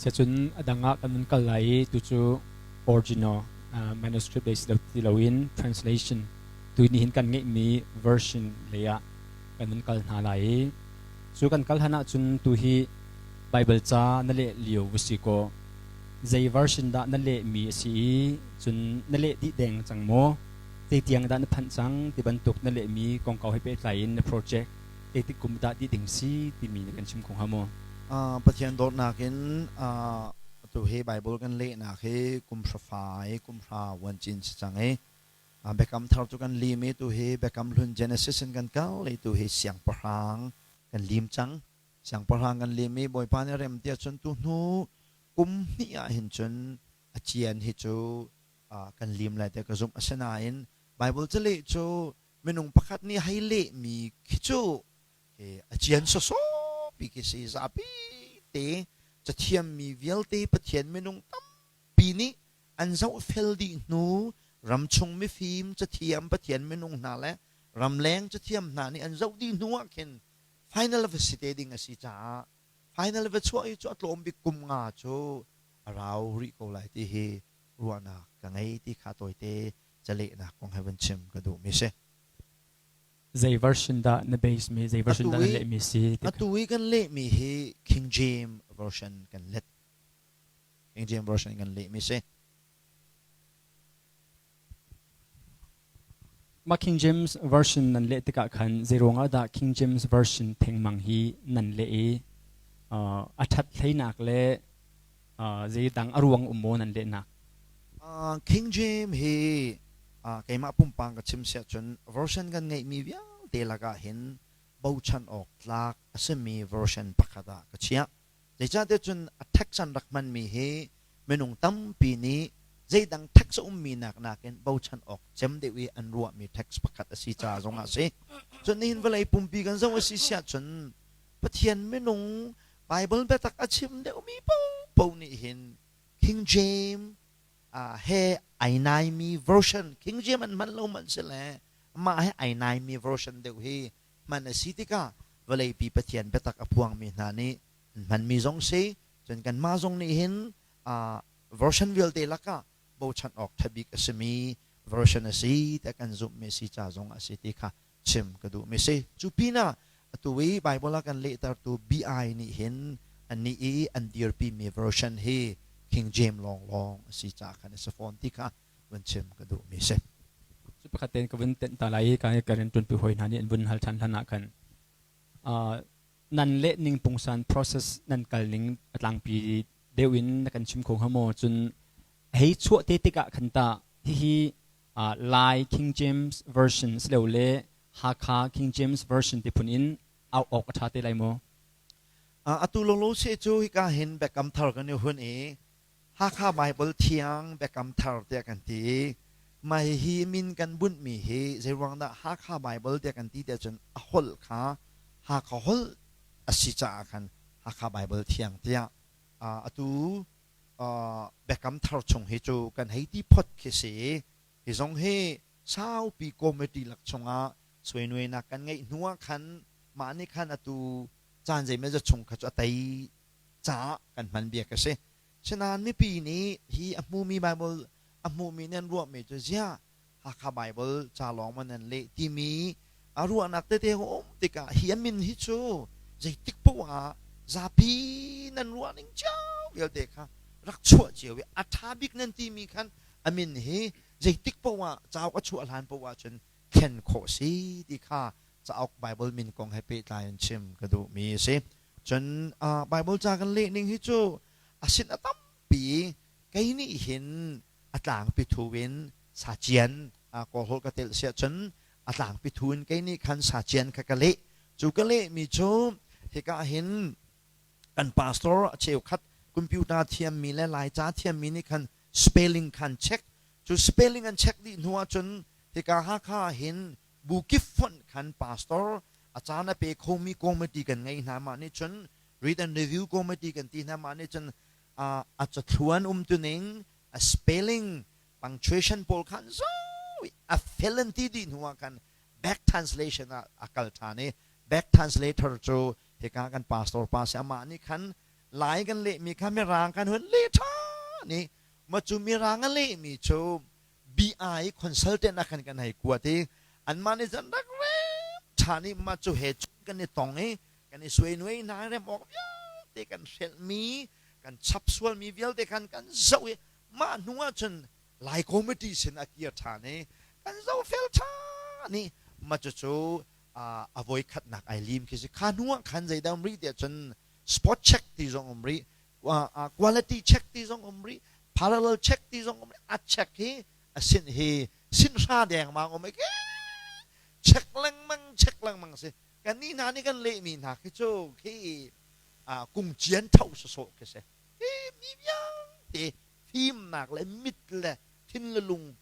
Siacun a dang ah kan vun kal lai i tucu original manuscript lei si lo ti loin translation tu nih hin kan ngeihmi version lei ah kan vun kal hna lai i cu kan kal han ahcun tu hi Bible ca na leh lio va si kaw zei version dah na lehmi a si i cun na leh dih deng cang maw zeitiang dah na phanh cang ti bantuk na lehmi kongkau he pehtlai in na project zeitik kum dah dih ding si timi na kan chim kho hnga maw? Pathian dawtnak in atu hi Bible kan lehnak hi kum hra fai kum hra uan cin si cang i Biakam thar cu kan lim i tu hi Biakam hlun Genesis in kan kal i tu hi siangpahrang kan lim cang. Siangpahrang kan lim i Bawipa nih rem tiah cun tu hnu kum hnih ah hin cun a cian hi cu kan lim lai tiah ka zumh. Asinain Bible caleh cu minung pakhat nih hei lehmi khi cu a cian sawsawh pi khi si zapi te cathiammi vialte Pathian minung tampi nih an zohfel dih hnu ramchung mifim cathiam Pathian minung hna le ramleng cathiam hna nih an zoh dih hnu ah khin final va si te ding a si caah final va chuah hi cu a tlawm bik kum nga cu a rau rih ko lai ti hi ruahnak ka ngei ti kha tawite calehnak kong he van chim ka duhmi si. Zei version dah na base mi, zei version dah na lehmi si? Atu i kan lehmi hi King James version kan let. King James version kan lehmi si. Mah King James version nan leh tikah khan zei ruangah dah King James version thengmang hi nan leh i a ṭhat hleinak le zei dang a ruang um maw nan lehnak? King James hi keimah pumpak ka chim siah cun version kan ngeihmi vialte lakah hin bochan awk tlak a simi version pakhat ah ka chiah. Zeicahtiah cun a text an rak hmanmi hi minung tampi nih zeidang text a ummi nak nakin bochan awk cem deuh i an ruahmi text pakhat a si ca zongah a si. Cun nihin vawlei pumpi kan zoh a si siah cun Pathian minung Bible biatak a chim deuhmi paohpaoh nih hin King James he ai naimi version King James an hman lo hmanh sile mah he ai naimi version deuh hi hman a si tikah vawleipi Pathian biatak a phuangmi hna nih an hmanmi zong si cun kanmah zong nih hin version vialte lakah bochan awk ṭha bik a simi version a si tiah kan zumhmi a si ca zong a si ti kha chim ka duhmi si. Cu pinah atu i Bible a kan lehtertu BI nih hin annih i an dirpimi version hi King James lawnglawng a si caah khan a si fawn ti kha vun chim ka duhmi si. Cu pakhat tein ka vun tenh ta lai i ka ka rian ṭuanpi hawi hna nih an vun hal ṭhan hlan ah khan nan leh ning pungsan process nan kal ning a tlangpi deuh in na kan chim kho hnga maw? Cun hei chuah te tikah khan tah hihi Lai King James Version silole Hakha King James Version ti phun in au awk a ṭha te lai maw? Atu lolo se cu hika hin Biakam Thar kan i hun i Hakha Bible Thiang Biakam Thar tiah kan ti i mah hihi min kan bunhmi hi zeiruang dah Hakha Bible tiah kan ti tiah cun a holh kha Hakha holh a si caah khan Hakha Bible Thiang tiah atu Biakam Thar chung hi cu kan hei ti phot khi si i hi zong hi saupi committee lak chungah suainuainak kan ngeih hnu ah khan mah nih khan atu caan zeimawzat chung kha cu a tei caah kan hman bia ka si. Sinain mipi nih hi a hmumi Bible a hmumi nih an ruahmi cu ziah Hakha Bible ca lawng man an leh timi a ruahnak tete a um tikah hi a min hi cu zeitik poah ah zapi nan ruah ning cio vialte kha rak chuah cio i a ṭha bik nan timi khan a min hi zeitik poah ah cauk a chuah hlan poah ah cun thlen khawh si ti kha cauk Bible min kong he pehtlai in chim ka duhmi a si. Cun Bible ca kan leh ning hi cu a sin a tampi kei nih hin a tlangpi thu in sacian kawlholh ka telh siah cun a tlangpi thu in kei nih khan sacian kha ka leh cu ka lehmi cu hika hin kan pastor a cheukhat computer thiammi le laica thiammi nih khan spelling khan check cu spelling an check dih hnu ahcun hika Hakha hin bu kip fonh khan pastor a caan a pe khomi committee kan ngei hna mah nih cun read and review committee kan ti hna mah nih cun a cathluan umtuning a spelling punctuation pawl khan zo a fel an ti dih hnu ah khan back translation ah a kal ṭhan i back translator cu hika kan pastor pa si amah nih khan Lai kan lehmi kha Mirang kan hun leh ṭhan i ma cu Mirang a lehmi cu BI consultant ah khan kan hei kuat i anmah nih cun rak rem ṭhan i mah cu he cun kan i tong i kan i suainuai hna rem awk vialte kan hrelhmi kan chap sualmi vialte khan kan zoh i mah hnu ah cun Lai committee sin a kir ṭhan i kan zohfel ṭhan i mah cucu a voi khatnak ai lim khi si. Kha hnu ah khan zeidah um rih tiah cun spot check ti zong um rih, quality check ti zong um rih, parallel check ti zong um rih. A check hi a sin hi sin hra dengmang um i check lengmang check lengmang si. Kan nih hna nih kan lehmi hna khi cu khi kungcian tho sawsawh khi si. Hi mi vialte fimnak le mit le thin le lung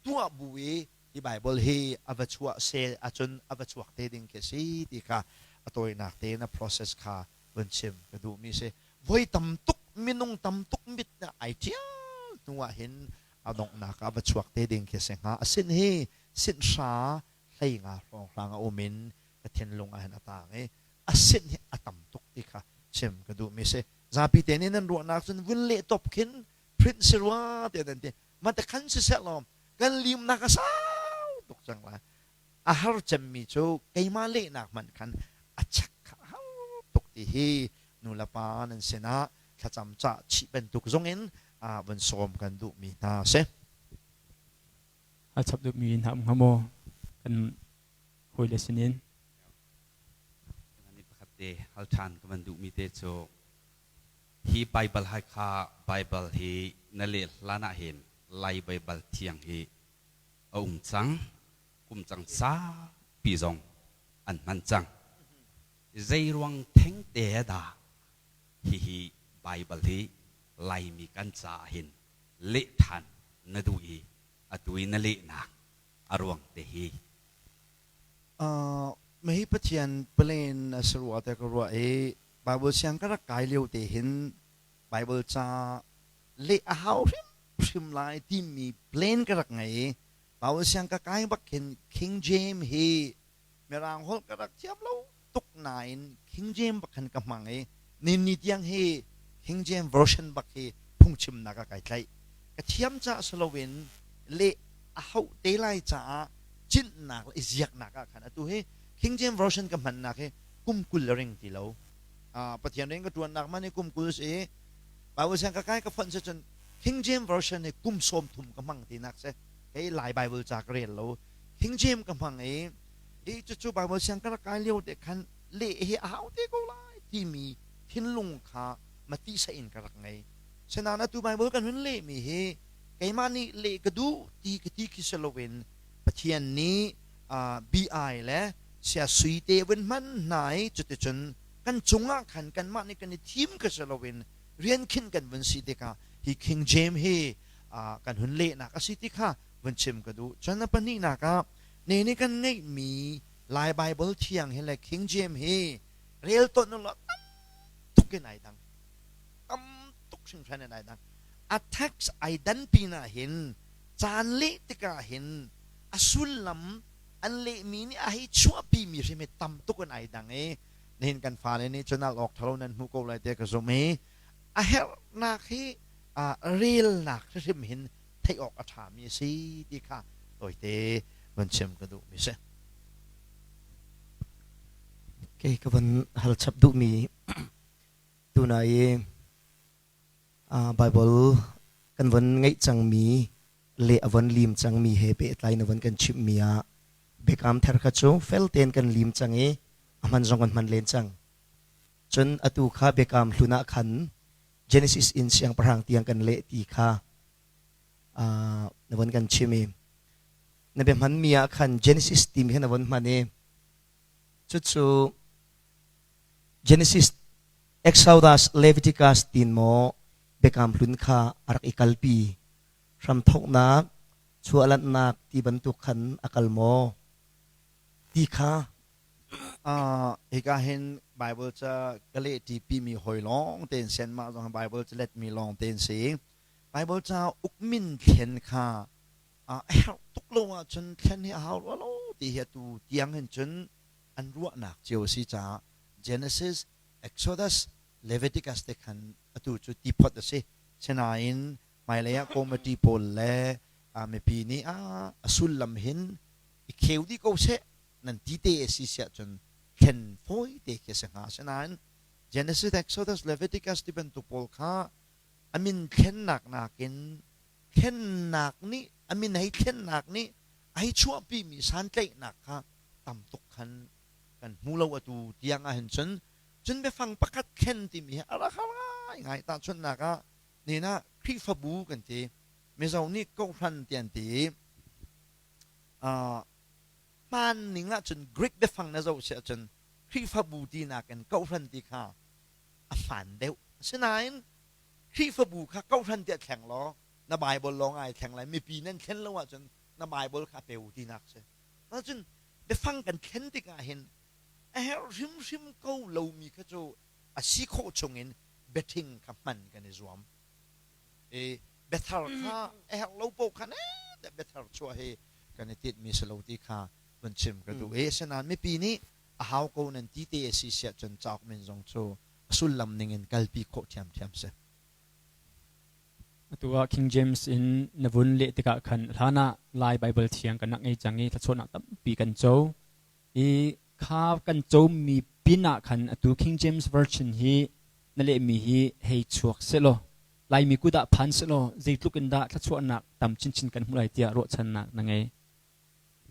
tuah bu i hi Baibal hi a va chuah se ahcun a va chuak te ding khi a si ti kha a tawinak tein a process kha vun chim ka duhmi si. Voi tam tuk minung tam tuk mit na ai ṭial hnu ah hin a donghnak ah va chuak te ding khi a si hnga. A sin hi sinhra 15 hrawnghrang a um in ka thinlung ah hin a taang i a sin hi a tam tuk ti kha chim ka duhmi si. Zapi te nih nan ruahnak cun vun leh top khin print si rua tiah nan ti. Mah te khan siseh law kan limnak a sau tuk cang lai. A har cemmi cu keimah lehnak hmanh khan a chek kha a har tuk ti hi nu le pa nan sinah thlacam cah chih bantuk zongin vun sawm kan duhmi hna a si. A chap duhmi hna um hnga maw kan hawile sinin? Ni pakhat te hal ṭhan ka van duhmi te cu hi Baibal Hakha Baibal hi na leh hlan ah hin Lai Baibal thiang hi a um cang, kum cang saupi zong an hman cang. Zeiruang thengte dah hihi Baibal hi Laimi kan caah hin leh ṭhan na duh i atu i na lehnak a ruang te hi? Mahi Pathian plan a si rua te ka ruah i Bible siang ka rak kai lio te hin Bible ca leh a hau hrimhrim lai timi plan ka rak ngei i Bible siang ka kai bak khin King James hi Mirang holh ka rak thiam lo tuk nain King James bak khan ka hmang i ni tiang hi King James version bak hi phungchimnak ah kai tlaih. Ka thiam caah si loin leh a hauh te lai caah cinhnak le i ziaknak ah khan atu hi King James version ka hmannak hi kum 20 le ring ti lo. Pathian rian ka ṭuannak man hi kum 20 si i Bible siang ka kai ka fonh si cun King James version hi kum 30 ka hmang tinak si. Kei Lai Bible ca ka rel lo. King James ka hmang i i cucu Bible siang ka rak kai lio te khan leh hi a hau te ko lai timi thinlung kha mati sa in ka rak ngei. Sinain atu Bible kan hun lehmi hi keimah nih leh ka duh ti ka ti khi si loin Pathian nih BI le sia sui te vun hman hna i cuticun kan cungah khan kanmah nih kan i thim ka si loin rian khinh kan vun si tikah hi King James hi kan hun lehnak a si ti kha vun chim ka duh. Cun a pahnihnak ah ne nih kan ngeihmi Lai Bible thiang hi le King James hi rel tawn u law tam tuk in ai dang. Tam tuk hringhran in ai dang. A text ai dan pinah hin caan leh tikah hin a sullam an lehmi nih a hei chuahpimi hrim hi tam tuk in ai dang i nihin kan fale nih cun al awk thalo nan hmuh ko lai tiah ka zumh i a herhnak hi relnak hrim hin theih awk a ṭhami a si ti kha tawite vun chim ka duhmi si. Kei ka van hal chap duhmi tuna i Bible kan von ngeih cangmi le a von lim cangmi he pehtlai na von kan chimhmi ah biakam thar kha cu fel tein kan lim cang i a hman zong kan hman len cang. Cun atu kha biakam hlun ah khan Genesis in siangpahrang tiang kan leh ti kha na von kan chim i na bia hmanmi ah khan Genesis timi kha na von hman i cucu Genesis, Exodus, Leviticus tin maw biakam hlun kha a rak i kalpi hramthawknak chuahlanhnak ti bantuk khan a kal maw ti kha? Hika hin Bible ca ka leh ṭi mi hawi lawng tein sian mah zong Bible ca letmi lawng tein si. Bible ca ukmin thlen kha a herh tuk lo ahcun thlen hi a hau rua lo ti hi atu tiang hin cun an ruahnak cio a si caah Genesis, Exodus, Leviticus te khan atu cu tiphot a si. Sinain hmailei ah committee pawl le mipi nih a sullam hin i kheu dih ko seh nan ti te a si siah cun thlen fawi te khi a si hnga. Asinain Genesis, Exodus, Leviticus ti bantuk pawl kha a min thlennak nakin thlennak nih a min hei thlennak nih a hei chuahpimi santlaihnak kha tam tuk khan kan hmu lo atu tiang ah hin cun. Cun biafang pakhat thlen timi hi a rak har ngaingai. Tahchunhnak ah, nin ah Khrihfabu kan ti, Mizo nih kawhhran ti an ti i hmaan ning ahcun Greek biafang na zoh si ahcun Khrihfabu tinak in kawhhran ti kha a hmaan deuh. Asinain Khrihfabu kha kawhhran tiah thleng law na Bible lawng ai thleng lai, mipi nan thlen lo ahcun na Bible kha a peu tinak si. Cun biafang kan thlen tikah hin a herh hrimhrim ko lomi kha cu a si khawh chungin biaṭhing kha hman kan i zuam. I biathar kha a herh lo paoh kha ne biathar chuah hi kan i tinhmi si lo ti kha vun chim ka duh i asinain mipi nih a hau ko nan ti te a si siah cun cauk min zong cu a sullam ningin kalpi khawh ṭhiamṭhiam si. Atu ah King James in na vun leh tikah khan hlan ah Lai Baibal Thiang kan rak ngei cang i thluachuahnak tampi kan co. I kha kan comi pin ah khan atu King James Version hi na lehmi hi hei chuak sehlaw Laimi kut ah phan sehlaw zeitluk in dah thluachuahnak tam chinchin kan hmuh lai tiah ruahchannak na ngei.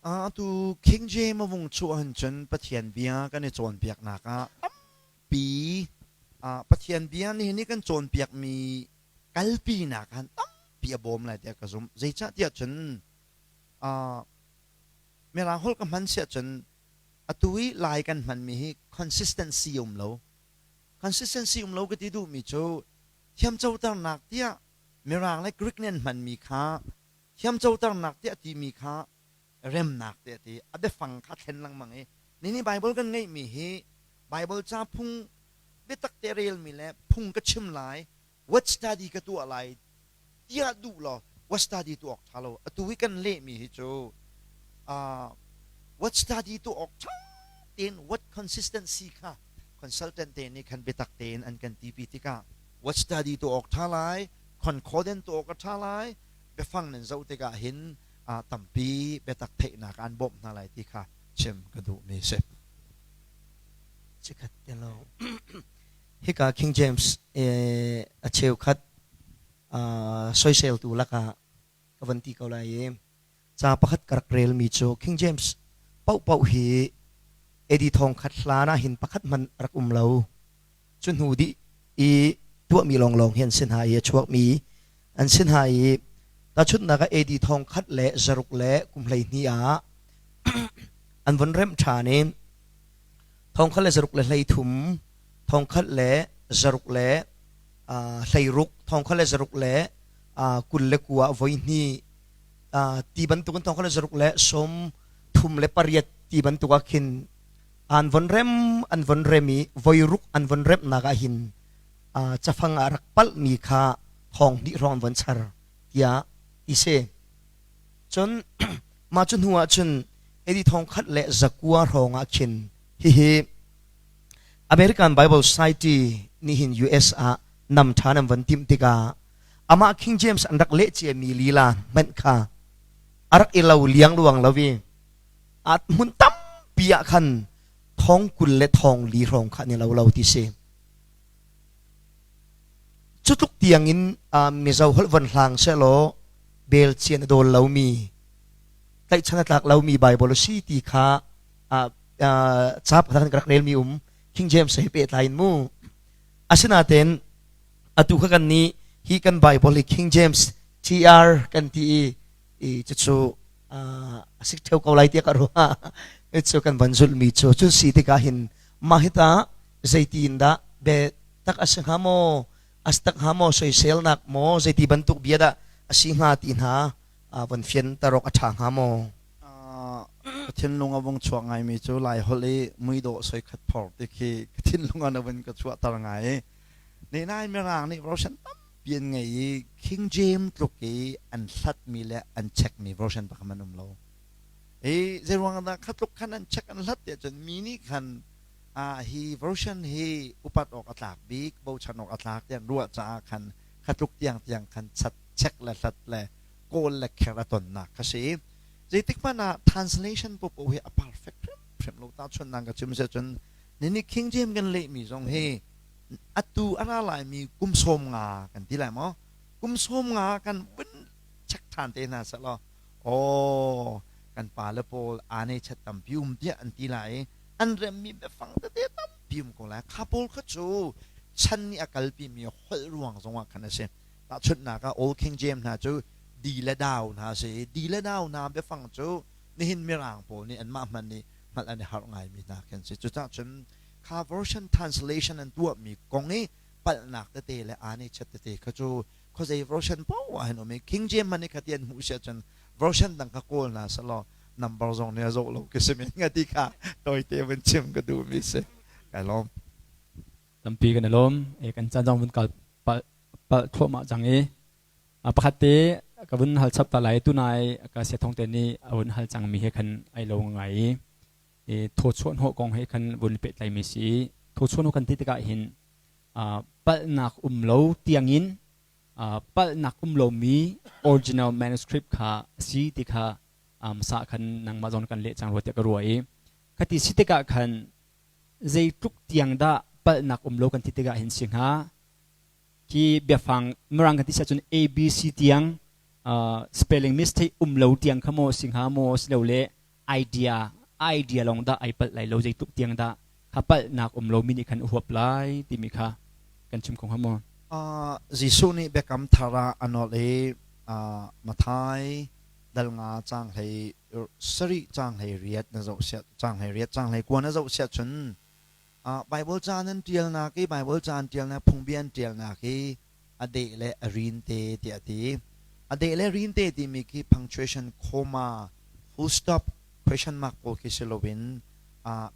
Atu King James a vung chuah hin cun Pathian bia kan i cawnpiaknak ah tampi Pathian bia nihin i kan cawnpiakmi kalpinak ah tampi a bawm lai tiah ka zumh. Zeicahtiah cun Mirang holh ka hman siah cun atu i Lai kan hmanmi hi consistency um lo. Consistency um lo ka ti duhmi cu thiamcoternak tiah Mirang le Greek nih an hmanmi kha thiamcoternak tiah timi kha remnak tiah ti a biafang kha thlen lengmang i nini Bible kan ngeihmi hi Bible ca phung biatak te relmi le phung ka chim lai, word study ka tuah lai tiah duh law word study tuah awk ṭha lo. Atu i kan lehmi hi cu word study tuah awk ṭha tein word consistency kha consultant te nih khan biatak tein an kan tipi tikah word study tuah awk ṭha lai, concordant tuah awk a ṭha lai. Biafang nan zoh tikah hin tampi biatak theihnak aan bawmh hna lai ti kha chim ka duhmi si. Chikkhat te lo. Hika King James a cheukhat soiseltu lakah ka van ti ko lai i ca pakhat ka rak relmi cu King James paohpaoh hi AD thong khat hlan ah hin pakhat hmanh rak um lo. Cu hnu dih i tuahmi lawnglawng hi an si hna i a chuakmi an si hna i tahchunhnak ah AD thong khat le zaruk le kum 12 ah an vun remh ṭhan i 1013, 1016, 1029 voi hnih ti bantukin 1038 ti bantuk ah khin an von rem an von rem i voi ruk an von remnak ah hin cafang ah rak palhmi kha thong hnih hrawng an von char tiah ti si. Cun mah cu hnu ah cun AD 1109 hrawng ah khin hihi American Bible Society nih hin US ah nam ṭhan an von timh tikah amah King James an rak leh ciami lila hmanh kha a rak i lo liangluang lo i a hmun tampi ah khan thong 20 le thong li hrawng kha an i lo lo ti si. Cu tluk tiang in Mizo holh von hlang sehlaw bel cian a dawl lomi tlaihchan a tlak lomi Bible a si ti kha ca pakhat kan rak relmi um King James he pehtlai in mu. Asinain atu kha kan nih hi kan Bible hi King James TR kan ti i cucu a si theo ko lai tiah ka ruah. Cu kan van zulhmi cu cun si tikah hin mah hi ta zeitin dah be tak a si hnga maw, a si tak hnga maw, soiselnak maw, zeiti bantuk bia dah a si hnga ti hna von fianter awk a ṭha hnga maw? Ka thinlung a vung chuak ngaimi cu Laiholh i muidawh soikhat phor ti khi ka thinlung ah na vun ka chuahter ngai i nain Mirang nih version tampi an ngei i King James tluk i an hlatmi le an checkmi version pakhat an um lo. I zeiruang dah kha tluk khan an check an hlat tiah cun mi nih khan Hi version hi upat awk a tlak bik, bochan awk a tlak tiah an ruah caah khan kha tluk tiangtiang khan chat chek le hlat le kawl le kher a tonnak kha si. Zeitik hmanh ah translation popo hi a perfect hrimhrim lo. Tahchunhnak ka chim si ahcun nini King James kan lehmi zong hi atu a ra laimi kum 50 kan ti lai maw? Kum 50 kan vun check ṭhan te hna sehlaw aw kan pale pawl aa nei chat tampi um tiah an ti lai i an remmi biafang tete tampi um ko lai. Kha pawl kha cu chan nih a kalpimi holh ruang zongah khan a si. Tahchunhnak ah Old King James hna cu di le dau hna a si i di le dau hna biafang cu nihin Mirang pawl nih anmah hmanh nih hngalh an i harh ngaimi hna khi an si. Cucaah cun kha version translation an tuahmi kong i palhnak tete le aa nei chat tete kha cu khuazei version paoh ah hin um i King James hmanh nih khati an hmuh si ahcun version dang kha kawl hna selaw number zong nih a zoh lo khi si men nga ti kha tawite vun chim ka duhmi si. Kai lawm. Tampi kan i lawm. Kan caan zong vun kal palh palh thluahmah cang i pakhat te ka vun hal chap ta lai. Tunai ka sia thong te nih a vun hal cangmi he khan ai lo ngai i thawchuah hnawh kong he khan vun pehtlaimi si i thawchuah hnawh kan ti tikah hin palhnak um lo tiangin palhnak um lomi original manuscript kha a si ti kha hmasa khan nangmah zong kan leh cang rua tiah ka ruah i khati si tikah khan zeitluk tiang dah palhnak um lo kan ti tikah hin si hnga? Khi biafang Mirang kan ti si ahcun ABC tiang spelling mistake um lo tiang kha maw si hnga maw silole idea idea lawng dah ai palh lai lo, zeitluk tiang dah kha palhnak um lomi nih khan a huap lai timi kha kan chim kho hnga maw? Jesuh nih Biakam Thar ah a nolh i Matthai dal nga caang 17 caang 18 na zoh siah caang 18 caang 19 na zoh siah cun Bible ca nan ṭialnak i Bible ca an ṭialnak phungbia an ṭialnak hi a deh le a rin te tiah a ti. A deh le rin te timi khi punctuation, comma, full stop, question mark pawl khi si loin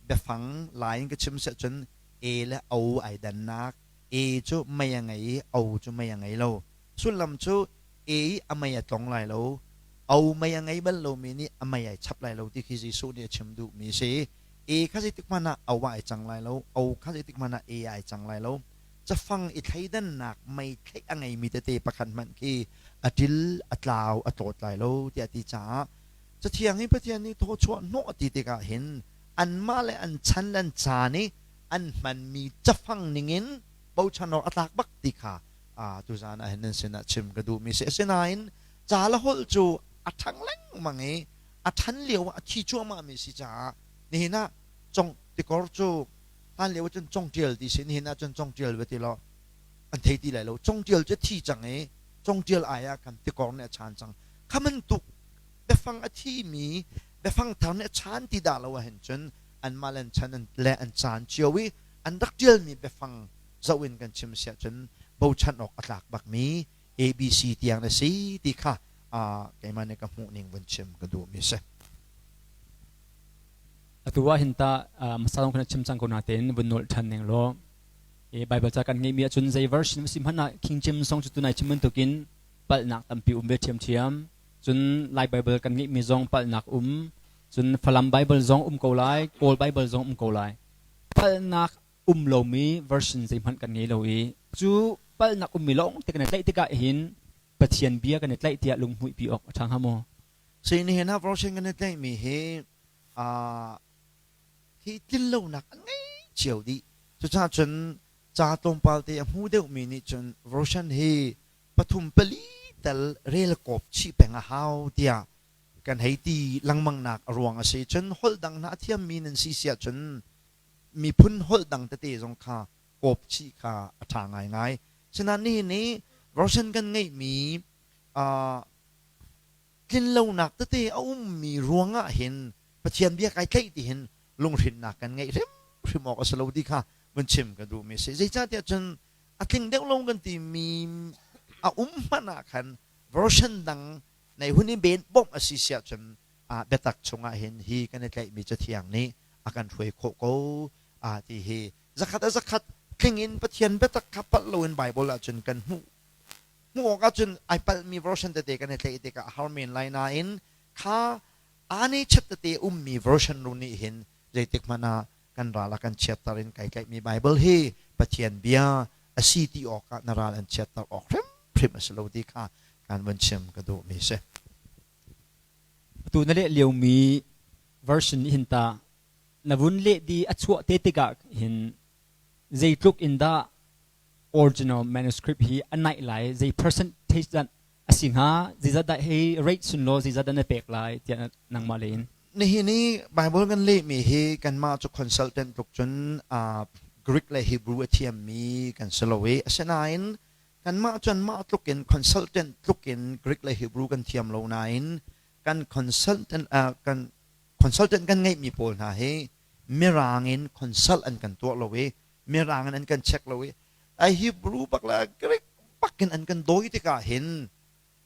biafang lai in ka chim siah cun A le O ai dannak. A cu mei a ngei i O cu mei a ngei lo. Sullam cu A i a mei a tlong lai lo, O mei a ngei bal lomi nih a mei ai chap lai lo ti khi Jesuh nih a chim duhmi a si. A kha zeitik hmanh ah O ah ai cang lai lo, O kha zeitik hmanh ah A ah ai cang lai lo. Cafang i thleidannak mei thlaih a ngeimi tete pakhat hmanh khi a ṭil, a tlau, a tlawt lai lo tiah a ti caah Cathiang hi Pathian nih thawchuah hnawh a ti tikah hin anmah le an chan le an caan i an hmanmi cafang ningin bochan awk a tlak bak ti kha tuzaan ah hin nan sinah chim ka duhmi si. Asinain ca le holh cu a ṭhang lengmang i a ṭhan lio ah a thi cuahmahmi si caah nihin ah cong tikor cu hlan lio cun congṭial ti si, nihin ah cun congṭial va ti law an thei ti lai lo. Congṭial cu a thi cang i congṭial ai ah khan tikor nih a chaan cang. Kha bantuk biafang a thimi biafang thar nih a chaan ti dah lo ahhin cun anmah le an chan le an caan cio i an rak ṭialmi biafang zoh in kan chim si ahcun bochan awk a tlak bakmi ABC tiang na si ti kha keimah nih ka hmuh ning vun chim ka duhmi si. Atu ah hin ta hmasa zong khan chim cang ko natein vun nolh ṭhan ning law Bible ca kan ngeihmi ahcun zei version si hmanh ah King James zong cu tunai chim bantukin palhnak tampi um ve ṭhiamṭhiam. Cun Lai Bible kan ngeihmi zong palhnak um. Cun Falam Bible zong um ko lai, Kawl Bible zong um ko lai. Palhnak um lomi version zeihmanh kan ngei lo i cu palhnak ummi lawng te kan i tlaih tikah hin Pathian bia kan i tlaih tiah lunghmuihpi awk a ṭha hnga maw? Si nihin ah version kan i tlaihmi hi hi tlinlonak an ngei cio dih. Cucaah cun ca tlawmpal te a hmu deuhmi nih cun version hi pathum pali tal rel kawp chih peng a hau tiah kan hei ti lengmangnak a ruang a si. Cun holh dang hna a thiammi nan si siah cun miphun holh dang tete zong kha kawp chih kha a ṭha ngaingai. Sinain nihin i version kan ngeihmi tlinlonak tete a ummi ruangah hin Pathian bia kai tlaih ti hin lunghrinnak kan ngeih hrimhrim awk a si lo ti kha vun chim ka duhmi a si. Zeicahtiah cun a tling deuh lo kan timi a um hmanh ah khan version dang nei hun i ben bawmh a si siah cun biatak chungah hin hi kan i tlaihmi Cathiang nih a kan hruai khawh ko ti hi zakhat a zakhat tling in Pathian biatak kha palh loin Bible ahcun kan hmuh hmuh awk ahcun ai palhmi version tete kan i tlaih tikah a har men lai nain kha aa ne chat tete ummi version ru nih hin zeitik hmanh ah Kan ral a kan chiatter in kai tlaihmi Bible hi Pathian bia a si ti awkah na ral an chiatter awk hrimhrim a si lo ti kha kan vun chim ka duhmi si. Atu na leh liomi version nih hin ta na vun leh di a chuah te tikah hin zeitluk in dah original manuscript hi a naih lai, zei percentage dah a si hnga, zeizat dah hei rate sun law zeizat dah na pek lai tiah nangmah lei in? Nihin i Bible kan lehmi hi kanmah cu consultant tluk cun Greek le Hebrew a thiammi kan si lo i asinain kanmah cun mah tluk in consultant tluk in Greek le Hebrew kan thiam lo nain kan consultant kan consultant kan ngeihmi pawl hna hi Mirang in consult an kan tuah lo i Mirang in an kan check lo i a Hebrew bak le Greek bak in an kan dawi tikah hin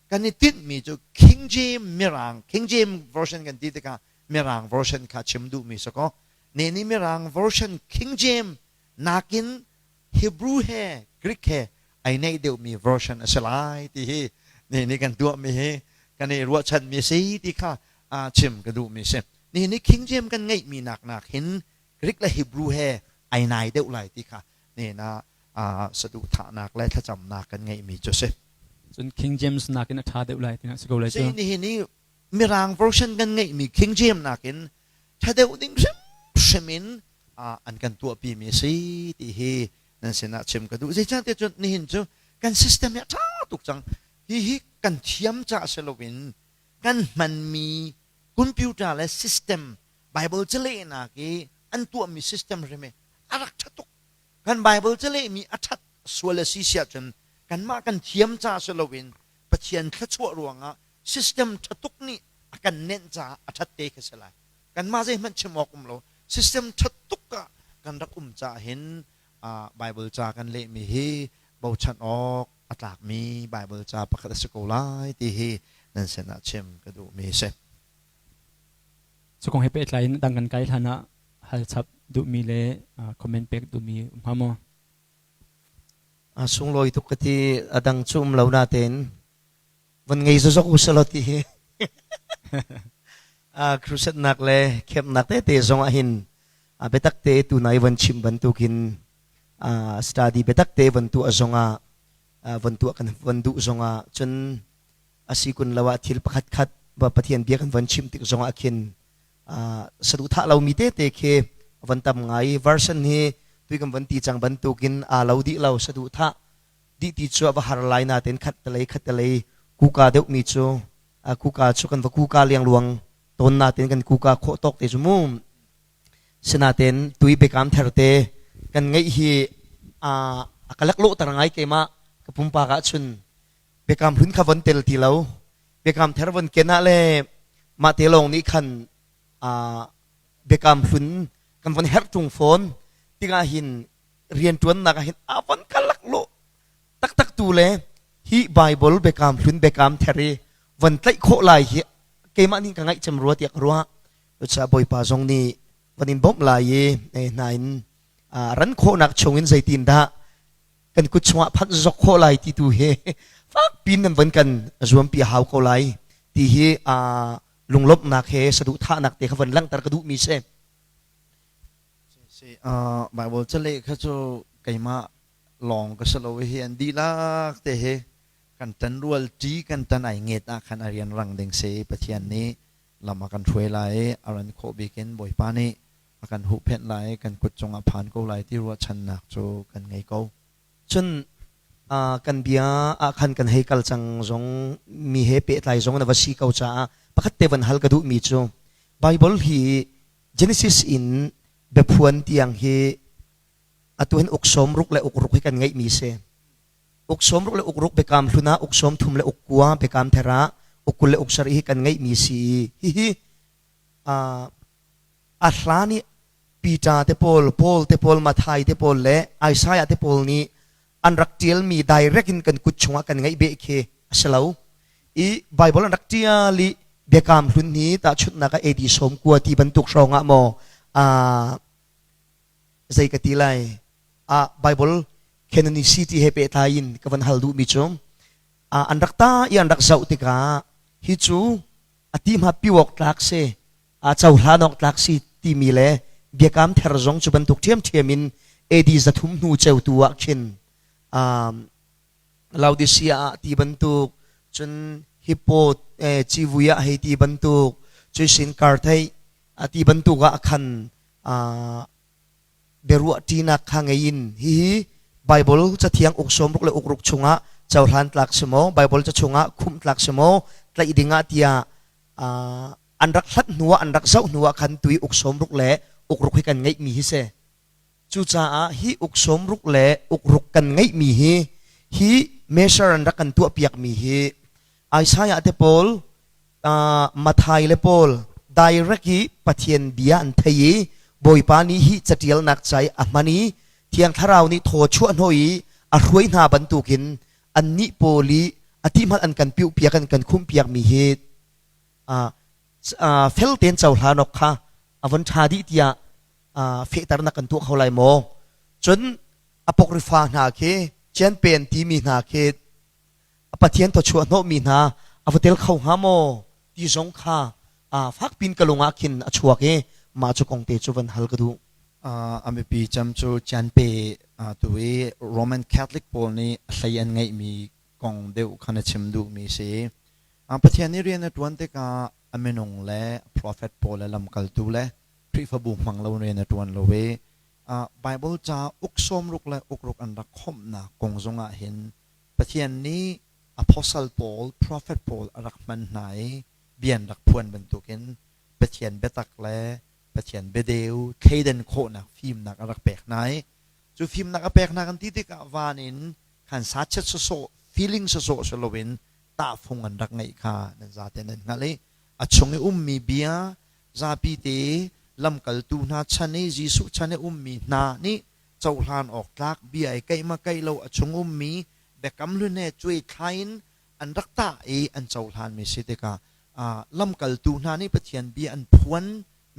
kan i tinhmi cu King James Mirang, King James version kan ti tikah Mirang version kha chim duhmi si kaw ne nih Mirang version King James nakin Hebrew he Greek he ai neih deuhmi version a si lai ti hi ne nih kan tuahmi hi kan i ruahchanmi a si ti kha chim ka duhmi si. Nihin ni King James kan ngeihmi nak nak hin Greek le Hebrew he ai nai deuh lai ti kha nihin ah saduhthahnak le thlacamnak kan ngeihmi cu a si. Cun King James nakin a ṭha deuh lai ti si ko lai cu. Nihin i Mirang version kan ngeihmi King James nakin ṭha deuh ding hrimhrim in an kan tuahpimi a si ti hi nan sinah chim ka duh. Zeicahtiah cun nihin cu kan system hi a ṭha tuk cang. Hihi kan thiam caah si loin kan hmanmi computer le system Bible calehnak i an tuahmi system hrim hi a rak ṭha tuk. Kan Bible calehmi a ṭhat sual a si siah cun kanmah kan thiam ca si loin Pathian thluachuah ruangah system ṭha tuk nih a kan nenh caah a ṭhat te khi si lai. Kanmah zeihmanh chim awk um lo. System ṭha tuk ah kan rak um caah hin Bible ca kan lehmi hi bochan awk a tlakmi Bible ca pakhat a si ko lai ti hi nan sinah chim ka duhmi a si. Cu kong he pehtlai in dang kan kai hlan ah hal chap duhmi le comment pek duhmi um hnga maw? A sunglawi tuk ka ti. A dang cu um lo natein von ngei zozok u selaw ti hi crusade nak le camp nak tete zong ah hin biatak te tu nai von chim bantukin study biatak te von tuah zong ah von tuah kan von duh zong ah cun asi kun lo ah thil pakhat khat Pathian bia kan von chim tik zong ah khin saduhthah lomi tete khi von tam ngai. Version hi tui kan von ti cang bantukin aa lo dih lo, saduhthah dih ti cu a va har lai natein khat telei khat telei kuka deuhmi cu kuka cu kan va kuka liangluang tawn natein kan kuka khawh tawk te cu mu. Sinatein tui biakam thar te kan ngeih hi a ka laklawhter ngai. Keimah ka pumpak ah cun biakam hlun kha von tel ti lo, biakam thar von ken ah le mah te lawng nih khan biakam hlun kan von herh tung fawn tikah hin rianṭuannak ah hin a von ka laklawh taktak tu le hi Bible biakam hlun biakam thar i von tlaih khawh lai hi keimah nih ka ngaih cem rua tiah ka ruah. Cucaah Bawipa zong nih von in bawmh lai i hna in ran khawhnak chungin zeitin dah kan kut chungah phanh zok khawh lai ti tu hi fak pin nan von kan zuampi a hau ko lai ti hi lunglawmhnak he saduhthahnak te kha von langhter ka duhmi si. Bible caleh kha cu keimah lawng ka si lo i hi an dihlak te hi kan ṭan rual ṭi kan ṭan ai nget ah khan a rian rang ding si. Pathian nih lam a kan hruai lai i a ran khawh bik in Bawipa nih a kan huhphenh lai, kan kut cungah phan ko lai ti ruahchannak cu kan ngei ko. Cun kan bia ah khan kan hei kal cang zong mi he pehtlai zong na va si ko caah pakhat te van hal ka duhmi cu Bible hi Genesis in biaphuan tiang hi atu hin uk 60 le uk ruk hi kan ngeihmi si. Uk 60 le uk ruk biakam hlun ah, uk 30 le uk kua biakam thar ah, uk 20 le uk 70 hi kan ngeihmi si. Hihi a hlan i Peter te pawl, Paul te pawl, Matthai te pawl le Isaiah te pawl nih an rak ṭialmi direct in kan kut chungah kan ngeih beh khi a si lo. I Bible an rak ṭial i Biakam Hlun hi tahchunhnak ah AD 90 ti bantuk hrawng ah maw zei ka ti lai, Bible canonicity he pehtlai in ka van hal duhmi cu an rak ta i an rak zoh tikah hi cu a ti hma piwok tlak si, a cohlan awk tlak si timi le Biakam Thar zong cu bantuk ṭhiamṭhiam in AD 300 hnu ceutu ah khin Laodicea ah ti bantuk cun Hippo civui ah hei ti bantuk cuisin Carthage ti bantuk ah khan biaruah ṭinak kha ngei in hihi Baibal cathiang uk sawmruk le ukruk chungah cohlan tlak si maw Baibal ca chungah khumh tlak si maw tlaih dingah tiah an rak hlat hnuah an rak zoh hnuah khan tui uk sawmruk le ukruk hi kan ngeihmi hi si. Cucaah hi uk sawmruk le ukruk kan ngeihmi hi hi measure an rak kan tuahpiakmi hi Isaiah te pawl Mathai le pawl direct i Pathian bia an thei i Bawipa nih hi catialnak ca i a hman i Thiang Thlarau nih thaw chuah hnawh i a hruai hna bantukin annih pawl i a ti hmanh an kan piuhpiak an kan khumhpiakmi hi fel tein cohlan awk kha a von ṭha dih tiah fehternak kan tuah kho lai maw? Cun apokrifa hna khi Cianpen timi hna khi Pathian thawchuah hnawhmi hna a va tel kho hnga maw ti zong kha fakpin ka lung ah khin a chuak i mah cu kong te cu van hal ka duh. A mipi cem cu Cianpe tu i Roman Catholic pawl nih a hlei an ngeihmi kong deuh kha na chim duhmi si. Pathian nih rian a ṭuan tikah a minung le profet pawl le lamkaltu le Khrihfabu hmang lo rian a ṭuan lo i Baibal ca uk sawmruk le ukruk an rak khawmhnak kong zongah hin Pathian nih apostle pawl, prophet pawl a rak hman hna i bia an rak phuan bantukin Pathian biatak le Pathian biadeu thleidan khawhnak fimnak a rak pek hna i cu fimnak a pek hna kan ti tikah van in khan sachet sawsawh feeling sawsawh si loin tahfung an rak ngeih kha nan zaten nan hngalh i a chung i ummi bia zapi te lamkaltu hna chan i Jesuh chan i ummi hna nih cohlan awk tlak bia i keih ma keih lo a chung ummi biakam hlun he cuai thlai in an rak tah i an cohlanmi si tikah lamkaltu hna nih Pathian bia an phuan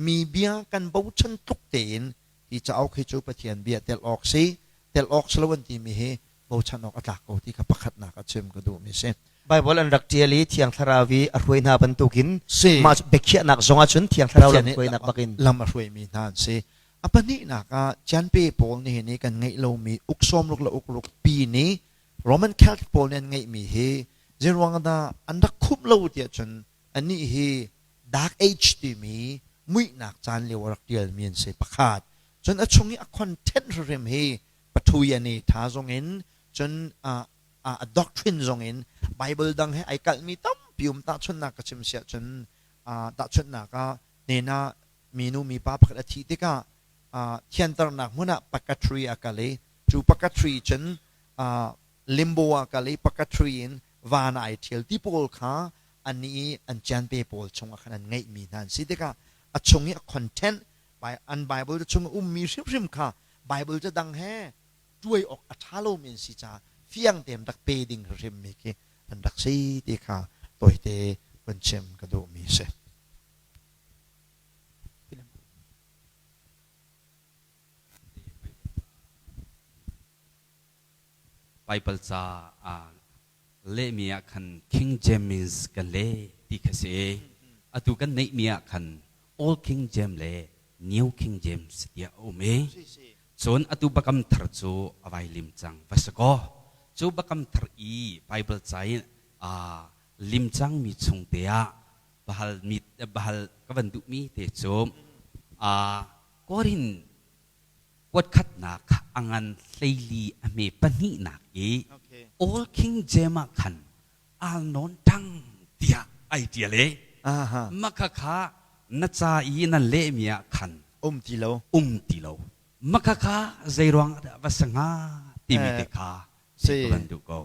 mi bia kan bochan tluk tein hi cauk hi cu Pathian bia tel awk si tel awk si lo an timi hi bochan awk a tlak ko ti kha pakhatnak a chim ka duhmi si. Baibal an rak ṭial i Thiang Thlarau i a hruai hna bantukin mah biakhiahnak zongah cun Thiang Thlarau lam hruainak bakin lam a hruaimi hna an si. A pahnihnak ah Cianpe pawl nih hin kan ngeih lomi uk sawmruk le uk ruk pi nih Roman Catholic pawl nih an ngeihmi hi zeiruang dah an rak khumh lo tiah cun anih hi Dark Age timi muihnak caan lio a rak ṭialmi an si pakhat. Cun a chung i a content hrimhrim hi pathui an i tha zong in cun a doctrine zong in Bible dang he ai kalhmi tampi um tahchunhnak ka chim siah cun tahchunhnak ah hnenah minu mipa pakhat a thih tikah thianternak hmun ah purgatory a kal i cu purgatory cun limbo ah kal i purgatory in van ah ai ṭhial ti pawl kha an i an cianpe pawl chungah khan an ngeihmi hna an si tikah a chung i a content an Bible chung i ummi hrimhrim kha Bible ca dang he tuai awk a ṭha lomi an si caah fiang tein rak pe ding hrimmi khi an rak si ti kha tawite vun chim ka duhmi a si. Baibal ca lehmi ah khan King James kan leh ti kha si. Atu kan neihmi ah khan Old King James le New King James tiah a um i cun atu Biakam Thar cu a vai lim cang va si kaw cu Biakam Thar i Baibal ca in lim cangmi chung te ah bahal mi bahal ka van duhmi te cu Korin kuatkhatnak a ngan hleili a hme pahnihnak i Old King James ah khan al nawn ṭang tiah ai ṭial i maka kha na ca i nan lehmi ah khan um ti lo um ti lo maka kha zeiruang dah va si hnga timi te kha si ka van duh ko.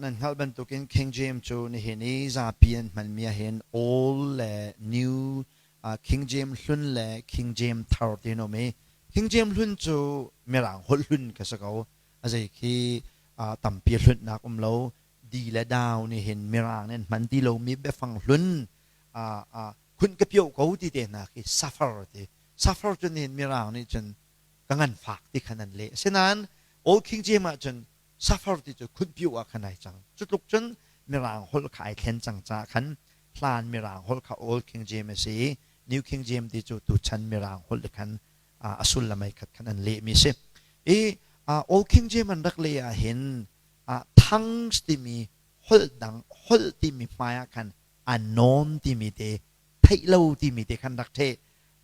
Nan hngalh bantukin King James cu nihin i zapi an hmanmi ah hin Old le New King James hlun le King James thar ti an um i King James hlun cu Mirang holh hlun kha si ko. A zei khi tampi hlunhnak um lo. Di le dau nih hin Mirang nih an hman ti lomi biafang hlun khunh ka pioh ko ti te hna khi suffer ti. Suffer cu nihin Mirang nih cun ka nganfak ti khan an leh. Asinain Old King James ah cun suffer ti cu khunpiu ah khan ai cang. Cu tluk cun Mirang holh kha ai thlen cang caah khan hlan Mirang holh kha Old King James a si i New King James ti cu tuchan Mirang holh khan A sullam ai khat khan an lehmi si. I Old King James an rak leh ah hin tongues timi holh dang holh timi hmai ah khan unknown timi te theih lo timi te khan rak theh.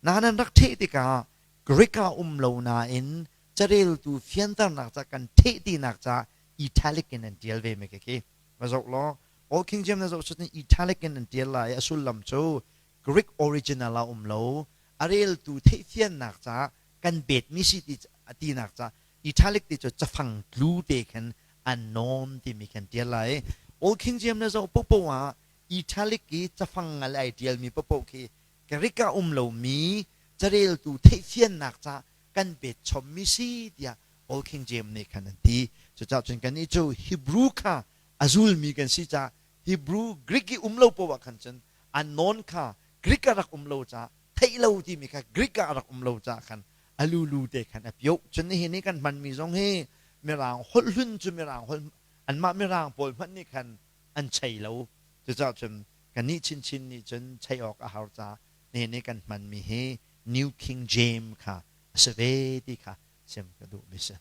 Nain an rak theh tikah Greek ah um lo nain careltu fianternak ca kan theh tinak ca italic in an tial ve mi khi va zoh law Old King James na zoh cun italic in an tial lai. A sullam cu Greek original ah um lo, a reltu theihfiannak ca kan betmi si ti tinak ca italic ti cu cafang tlu te khan unknown timi khan tial lai. Old King James na zoh popo ah italic i cafang ngal ai tialmi popo khi Greek ah um lomi careltu theihfiannak ca kan bet chommi si tiah Old King James nih khan an ti. Cucaah cun kannih cu Hebrew kha a zulmi kan si caah Hebrew Greek i um lo poah khan cun unknown kha Greek ah rak um lo caah theih lo timi kha Greek ah rak um lo caah khan a lulu te khan a pioh. Cun nihin i kan hmanmi zong hi Mirang holh hlun cu Mirang holh anmah Mirang pawl hmanh nih khan an chei lo. Cucaah cun kannih chinchin nih cun chei awk a har caah nihin i kan hmanmi hi New King James kha a si ve ti kha chim ka duhmi si.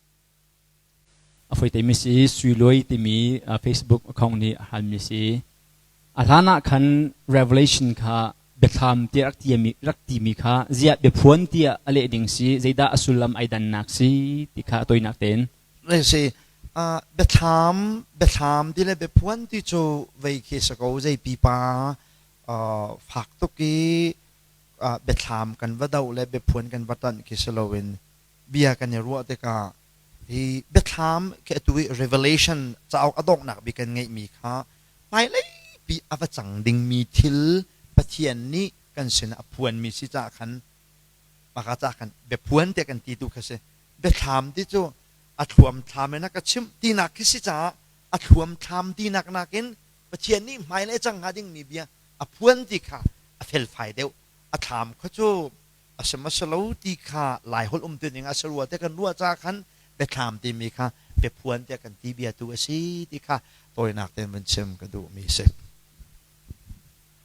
A foitemi si Sui timi Facebook account nih a halmi si. A hlan ah khan Revelation kha biathlam tiah rak timi, rak timi kha ziah biaphuan tiah a leh ding si, zeidah a sullam ai dannak si ti kha a toinak tein. Si biathlam biathlam ti le biaphuan ti cu vei khi si ko zei pipa fak tuk i biathlam kan va doh le biaphuan kan va tanh khi si loin bia kan i ruah tikah hi biathlam khi atu i Revelation cauk a donghnak bik kan ngeihmi kha hmailei pi a va cang dingmi thil Pathian nih kan sinah a phuanmi si caah khan maka caah khan biaphuan tiah kan ti tu kha si. Biathlam ti cu a thluamthlam in a ka chimh tinak khi si caah a thluamthlam tinak nakin Pathian nih hmailei cang hnga dingmi bia a phuan ti kha a felfai deuh. A thlam kha cu a si ma si lo ti kha Laiholh umtu ning a si rua te kan ruah caah khan biathlam timi kha biaphuan tiah kan ti bia tu a si ti kha tawinak tein vun chim ka duhmi si.